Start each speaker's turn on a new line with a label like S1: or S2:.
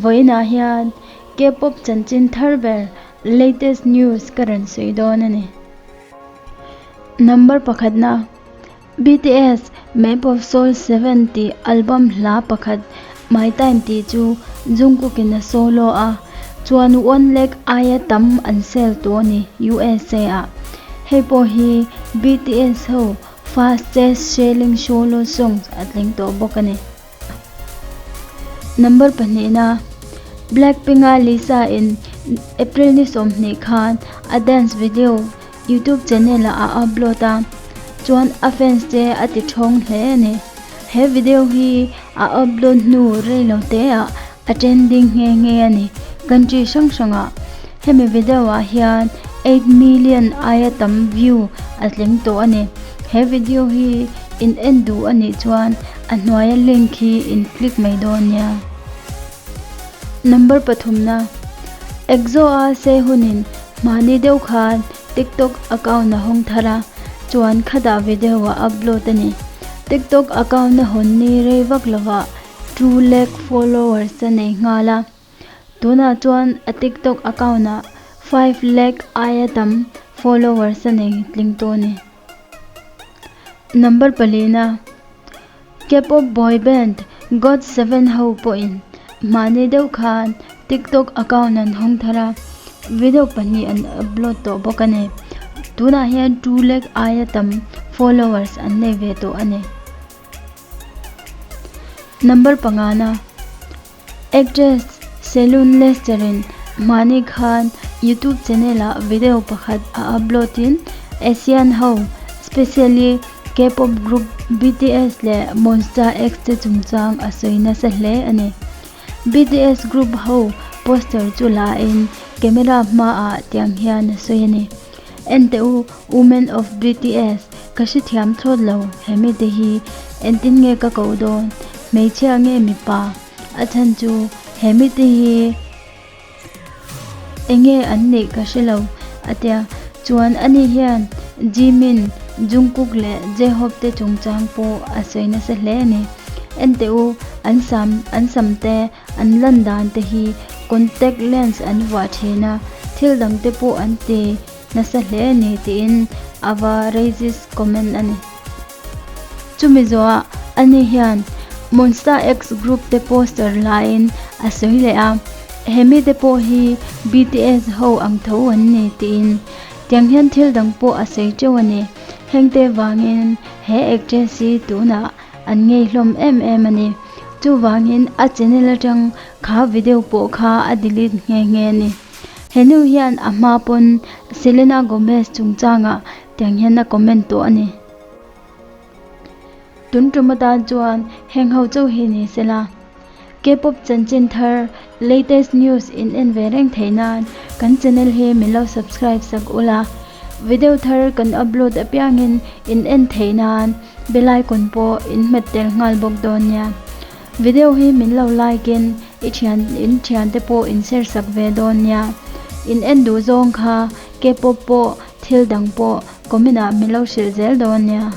S1: Vawiinah hian K-pop chanchin thar ber latest news ka rawn sawi dawn a ni. Number pakhatna, BTS Map of Soul 7 tih album hla pakhat My Time tih chu Jungkook in a solo a, chuan one lakh aia tam an sell tawh a ni USA ah. Hei pawh hi BTS ho fastest selling solo songs a tling tawh bawk a ni. Number pahnihna, Blackpink a Lisa in April ni 20 khan a dance video YouTube channel ah a upload a, chuan a fans te a ti thawng hle a ni. He video hi a upload hnu rei lo te ah a trending nghe nghe a ni country hrang hrang ah. Hemi video ah hian 8 million aia tam view a tling tawh a ni. He video hi in en duh a nih chuan a hnuaia link hi in click mai dawn nia. Number pathumna, EXO a Sehun in mahni deuh khan TikTok account a hawng thar a, chuan khatah video a upload a ni. TikTok account a hawn ni rei vak lovah 2 lakh followers a nei nghal a. Tunah chuan a TikTok account ah 5 lakh aia tam followers a nei tling tawh a ni. Number palina, K-pop boy band GOT7 ho pawhin mahni deuh khan TikTok account an hawng thar a, video pahnih an upload tawh bawk a ni. Tunah hian 2 lakh aia tam followers an nei ve tawh a ni. Number pangana, Actress Selun Lester in mahni khan YouTube channel ah video pakhat a upload in Asian ho, specially K-pop group BTS leh Monsta X te chungchang a sawi nasa hle a ni. BTS group ho poster chu la in camera hmaah tiang hian a sawi a ni. Ente u Women of BTS ka hrethiam thlawt lo hemi te hi entin nge ka ko dawn hmeichhia nge mipa a chhan chu hemi te hi enge an nih ka hrelo a tia chuan ani hian Jimin, Jungkook leh J-Hope te chungchang pawh a sawi nasa hle a ni. Ente u an sam an sam te an lan dan te hi contact lens an vuah thin a, thil dang te pawh an ti nasa hle a ni tiin a va racist comment a ni. Chumi zawhah ani hian Monsta X group te poster laiin a sawi leh a, hemi te pawh hi BTS ho ang tho an ni tiin tiang hian thil dang pawh a sawi teuh a ni. Heng te vangin he actress hi tunah an ngei hlawm em em a ni. Chuvangin a channel atang kha video pawh kha a delete nghe nghe a ni. He nu hian a hma pawn Selena Gomez chungchangah tiang hian a comment tawh a ni. Tun tum atan chuan heng ho chauh hi ni sela. K-pop chanchin thar latest news in en ve reng theih nan kan channel hi min lo subscribe sak ula. Video thar kan upload apiangin in en theih nan bell icon pawh in hmet tel nghal bawk dawn nia. Video hi min lo like in i thian in thian te pawh in share sak ve dawn nia. In en duh zawng kha K-pop pawh thil dang pawh comment ah min lo hrilh zel dawn nia.